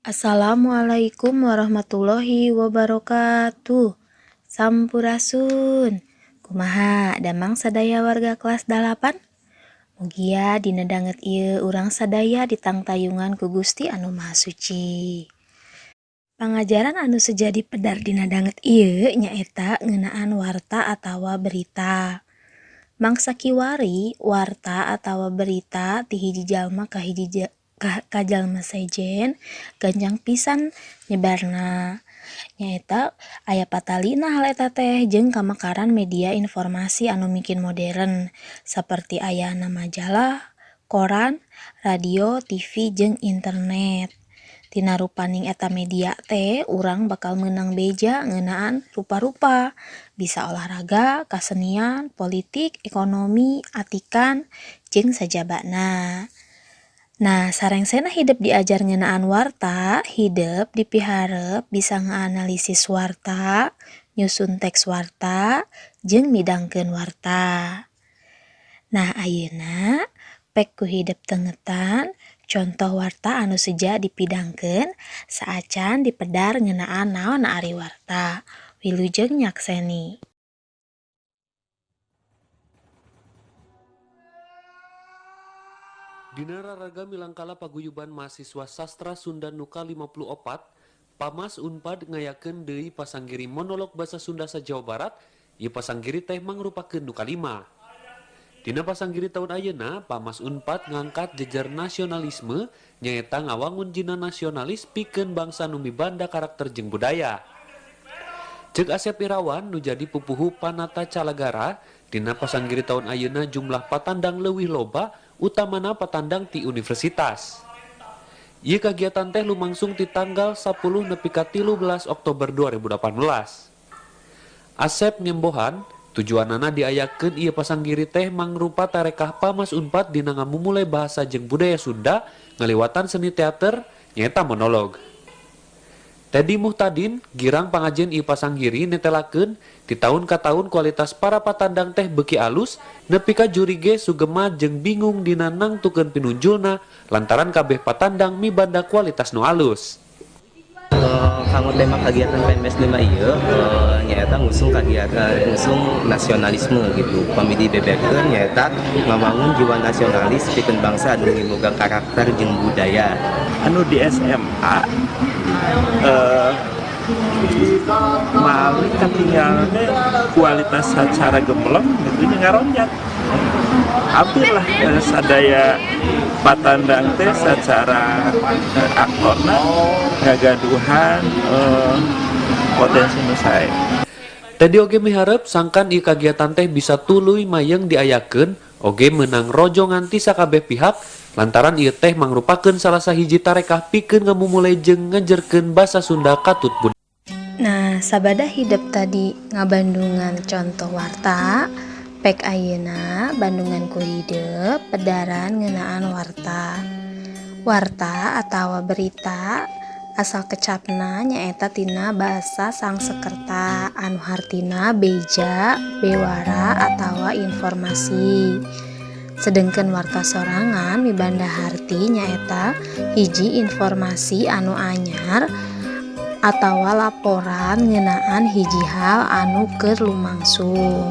Assalamualaikum warahmatullahi wabarakatuh. Sampurasun. Kumaha damang sadaya warga kelas 8? Mugia dina danget ieu urang sadaya ditangtayungan ku Gusti Anu Maha Suci. Pangajaran anu seja dipedar dina danget ieu nyaeta ngeunaan warta atawa berita. Mangsa kiwari warta atawa berita ti hiji jalma ka hiji ka jalma sejen gancang pisan nyebarna. Nyaeta aya patalina hal eta teh jeung kamekaran media informasi anu mungkin modern saperti ayana majalah, koran, radio, TV jeung internet. Tina rupaning eta media teh urang bakal meunang beja ngeunaan rupa-rupa, bisa olahraga, kasenian, politik, ekonomi, atikan, jeung sajabana. Nah, sarengsena hidep diajar ngeunaan warta, hidep dipiharep bisa ngaanalisis warta, nyusun teks warta, jeung midangkeun warta. Nah, ayeuna pek ku hidep tengetan contoh warta anu seja dipidangkeun saacan dipedar ngeunaan naon ari warta. Wilujeng nyakseni. Dina raraga milangkala paguyuban mahasiswa sastra Sunda nu ka-54, Pamas Unpad ngayakeun deui pasanggiri monolog basa Sunda sa-Jawa Barat, ieu pasanggiri teh mangrupakeun nu kalima. Dina pasanggiri taun ayeuna, Pamas Unpad ngangkat jejer nasionalisme nyaeta ngawangun jina nasionalis pikeun bangsa nu mibanda karakter jeung budaya. Ceuk Asep Irawan nu jadi pupuhu Panata Calagara, dina pasanggiri taun ayeuna jumlah patandang leuwih loba utamana patandang ti universitas. Ieu kagiatan teh lumangsung ti tanggal 10 nepi ka 13 Oktober 2018. Asep nyembohan tujuanana diayakeun ieu pasanggiri teh mangrupa tarekah Pamas Unpad dina ngamumule bahasa jeung budaya Sunda ngaliwatan seni teater nyaeta monolog. Teddy Muhtadin girang pangajen ieu pasanggiri netelakeun ti taun ka taun kualitas para patandang teh beuki alus nepi ka juri ge sugema jeung bingung dina nangtukeun pinunjulna lantaran kabeh patandang mibanda kualitas nu alus. Kanggo tema kegiatan PMS 5 ieu nyaeta ngusung kegiatan ngusung nasionalisme gitu. Pami dibeberkeun nyaeta ngawangun jiwa nasionalis pikeun bangsa anu miboga karakter jeung budaya. Anu di SMA malih katinggal teh kualitas secara gemlong gitu nya ngaronjat. Hampir lah sadaya patandang teh secara aktorna ngagaduhan potensi nu sae. Teddy oge miharep sangkan ieu kagiatan teh bisa tuluy mayeng diayakeun oge meunang rojongan ti sakabeh pihak lantaran ieu teh mangrupakeun salah sahiji tarekah pikeun ngamumule jeung ngejerkeun basa Sunda katut budaya. Nah, sabada hidep tadi ngabandungan contoh warta, pek ayeuna bandungan ku hidep pedaran ngeunaan warta. Warta atawa berita asal kecapna nyaeta tina basa Sangsekerta anu hartina beja, bewara atawa informasi. Sedengkeun warta sorangan mibanda harti nyaeta hiji informasi anu anyar atawa laporan ngeunaan hiji hal anu keur lumangsung.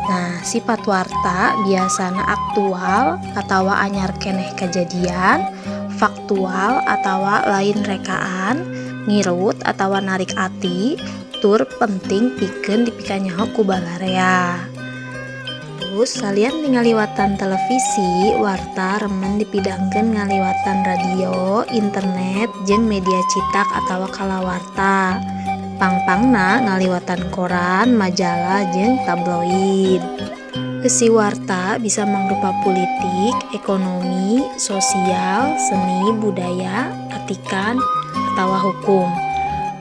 Nah, sifat warta biasana aktual atawa anyar keneh kajadian, faktual atawa lain rekaan, ngirut atawa narik ati, tur penting pikeun dipikanyaho ku balarea. Terus salian ngaliwatan televisi, warta remen dipidangkeun ngaliwatan radio, internet, jeung media citak atawa kalawarta. Pangpangna ngaliwatan koran, majalah, jeung tabloid. Eusi warta bisa mangrupa politik, ekonomi, sosial, seni, budaya, atikan, atawa hukum.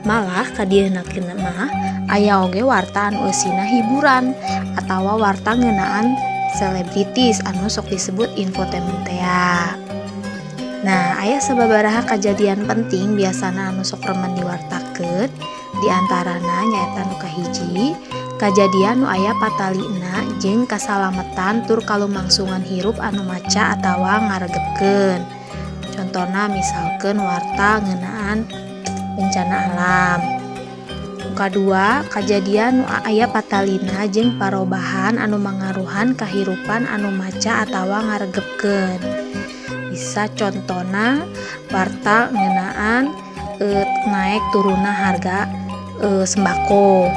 Malah kadieuna mah aya oge warta anu eusina hiburan atawa warta ngeunaan selebritis anu sok disebut infotainment tea. Nah, aya sababaraha kajadian penting biasana anu sok remen diwartakeun, di antarana nyaeta nu kahiji, kajadian nu aya patalina jeung kasalametan tur kalumangsungan hirup anu maca atawa ngaregepkeun. Contona misalkeun warta ngeunaan bencana alam. Nu kadua, kajadian nu aya patalina jeung parobahan anu mangaruhan kahirupan anu maca atawa ngaregepkeun. Bisa contona warta ngeunaan naek turunna harga sembako.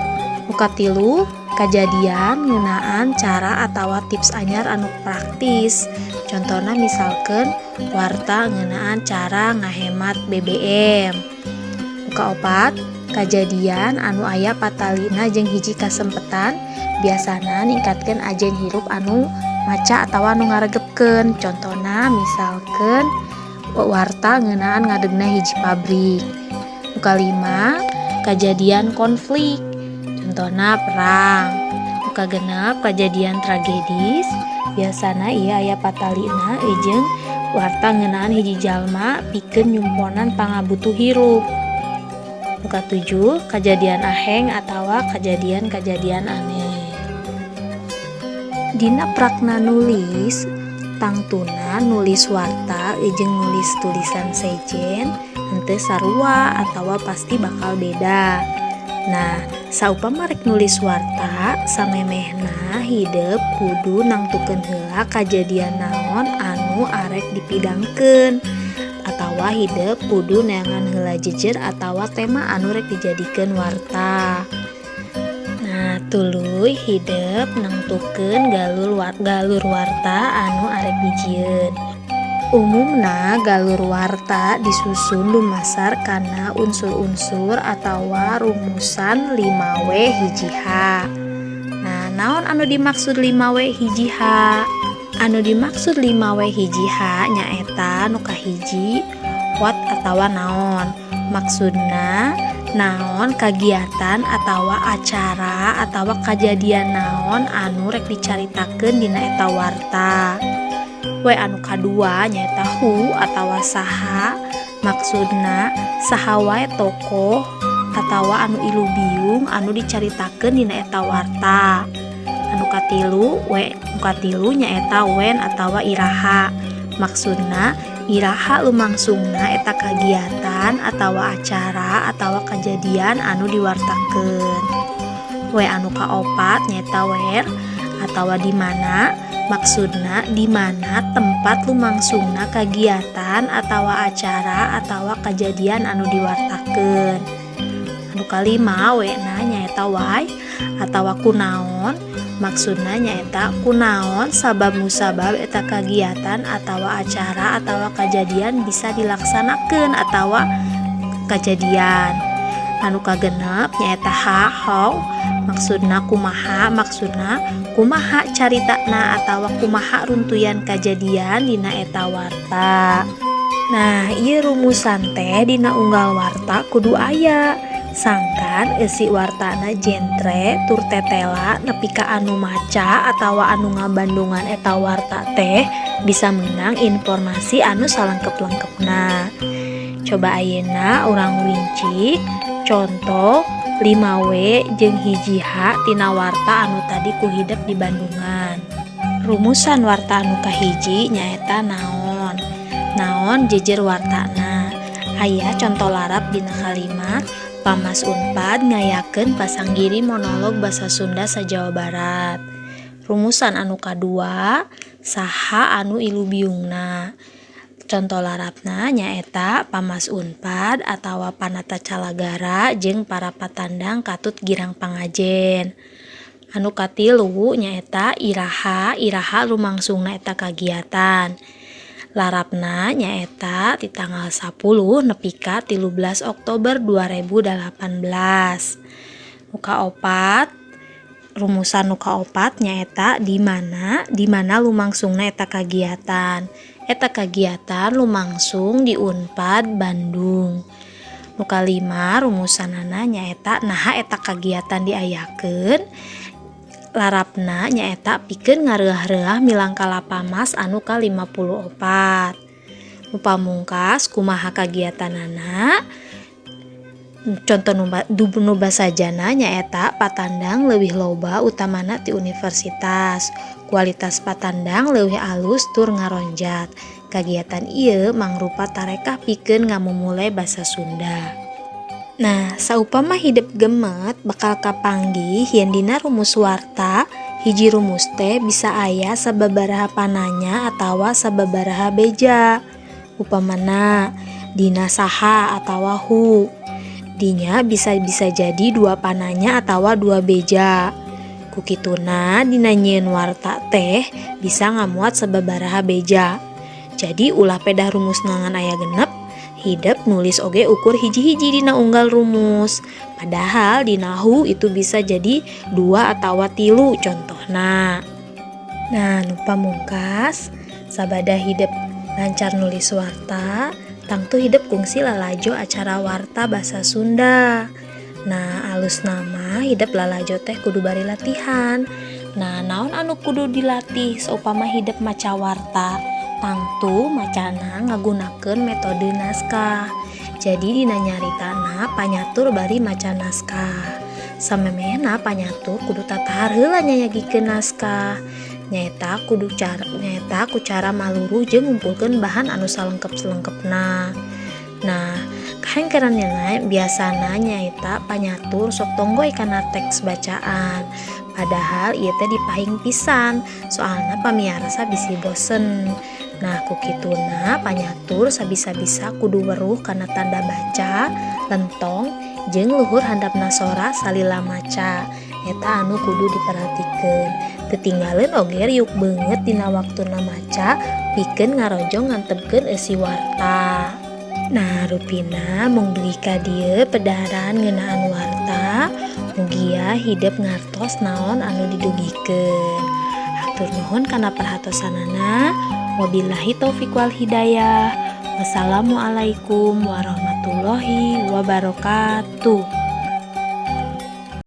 Nu katilu, kajadian ngeunaan cara atawa tips anyar anu praktis. Contona misalkeun warta ngeunaan cara ngahemat BBM. Nu kaopat, kajadian anu aya patalina jeung hiji kasempetan biasana ningkatkeun ajen hirup anu maca atawa anu ngaregepkeun. Contona misalkeun warta ngeunaan ngadegna hiji pabrik. Nu kalima, kajadian konflik. Contona perang. Nu kagenep, kajadian tragedis. Biasana ieu aya patalina jeung warta ngeunaan hiji jalma pikeun nyumponan pangabutuh hirup. Nu katujuh, kajadian aheng atawa kajadian-kajadian aneh. Dina prakna nulis, tangtuna nulis warta jeung nulis tulisan sejen henteu sarua atawa pasti bakal beda. Nah, saupama rek nulis warta, samemehna hidep kudu nangtukeun heula kajadian naon anu arek dipidangkeun atawa hidep kudu neangan heula jejer atawa tema anu rek dijadikeun warta. Nah, tuluy hidep nangtukeun galur warta anu arek dijieun. Umumna galur warta disusun dumasar kana unsur-unsur atawa rumusan 5W 1H. Nah, naon anu dimaksud 5W 1H? Anu dimaksud 5W 1H nyaeta nu kahiji what atawa naon. Maksudna naon kagiatan atawa acara atawa kajadian naon anu rek dicaritakeun dina eta warta. W anu kadua nyaeta who atawa saha. Maksudna saha wae tokoh atawa anu ilubiung anu dicaritakeun dina eta warta. Anu katilu W anu katilu nyaeta when atawa iraha. Maksudna iraha lumangsungna eta kagiatan atawa acara atawa kajadian anu diwartakeun. W anu kaopat nyaeta where atawa di mana. Maksudna di mana tempat lumangsungna kagiatan atawa acara atawa kajadian anu diwartakeun. Anu kalima W na nyaeta why atawa kunaon. Maksudna nyaeta kunaon sabab musabab eta kagiatan atawa acara atawa kajadian bisa dilaksanakeun atawa kajadian. Anu kagenep nyaeta H how. Maksudna kumaha, maksudna kumaha caritana atawa kumaha runtuyan kajadian dina eta warta. Nah, ieu rumusan teh dina unggal warta kudu aya. Sangkan eusi wartana jentre tur tetela nepi ka anu maca atawa anu ngabandungan eta warta teh bisa meunang informasi anu salengkep-lengkepna. Coba ayeuna urang wincik contoh 5W jeung 1H tina warta anu tadi ku hidep di Bandungan. Rumusan warta anu kahiji nyaeta naon. Naon jejer wartana. Aya conto larap dina kalimat Pamas Unpad ngayakeun pasanggiri monolog basa Sunda sa-Jawa Barat. Rumusan anu kadua saha anu ilubiungna. Conto larapna nyaeta Pamas Unpad atawa Panata Calagara jeung para patandang katut girang pangajen. Anu katilu nyaeta iraha, iraha lumangsungna eta kagiatan. Larapna nyaeta ti tanggal 10 nepi ka 13 Oktober 2018. Nu kaopat, rumusan nu kaopat nyaeta di mana, di mana lumangsungna eta kagiatan. Eta kagiatan lumangsung di Unpad Bandung. Nu kalima rumusanana nyaeta naha eta kagiatan diayakeun. Larapna nyaeta pikeun ngareuah-reuah milangkala Pamas anu ka-54. Nu pamungkas kumaha kagiatanana? Conto nu basajana nyaeta patandang leuwih loba utamana ti universitas. Kualitas patandang leuwih alus tur ngaronjat. Kagiatan ieu mangrupa tarekah pikeun ngamumule basa Sunda. Nah, saupama hidep gemet bakal kapanggih yen dina rumus warta, hiji rumus teh bisa aya sababaraha pananya atawa sababaraha beja. Upamana dina saha atawa hu. Dinya bisa bisa jadi dua pananya atawa dua beja. Ku kituna dina nyieun warta teh bisa ngamuat sababaraha beja. Jadi ulah pedah rumusna ngan aya 6, hidep nulis oge ukur hiji-hiji dina unggal rumus. Padahal dina hu itu bisa jadi 2 atawa 3 contohna. Nah, nu pamungkas, sabada hidep lancar nulis warta, tangtu hidep kungsi lalajo acara warta basa Sunda. Nah, alus nama hidep lalajo teh kudu bari latihan. Nah, naon anu kudu dilatih saupama hidep maca warta? Tangtu macana ngagunakeun metode naskah. Jadi dina nyaritana panyatur bari maca naskah. Samemehna panyatur kudu tatahar heula nyayagikeun naskah. Nyaeta kudu cara, nyaeta ku cara maluruh jeung ngumpulkeun bahan anu salengkep-selengkepna. Nah, kahengkeranna biasana nyaeta panyatur sok tonggoy kana teks bacaan. Padahal ieu teh dipahing pisan, soalna pamiarsa bisi bosen. Nah, ku kituna panyatur sabisa-bisa kudu weruh kana tanda baca, lentong, jeung luhur handapna sora salila maca. Eta anu kudu diperhatikeun. Teu tinggaleun oge riuk beungeut dina waktuna maca pikeun ngarojong ngantepkeun eusi warta. Nah, rupina mung dugi ka dieu pedaharan ngeunaan warta, mugia hidep ngartos naon anu didugikeun. Hatur nuhun kana perhatosanana. Wabillahi taufik wal hidayah. Wassalamualaikum warahmatullahi wabarakatuh.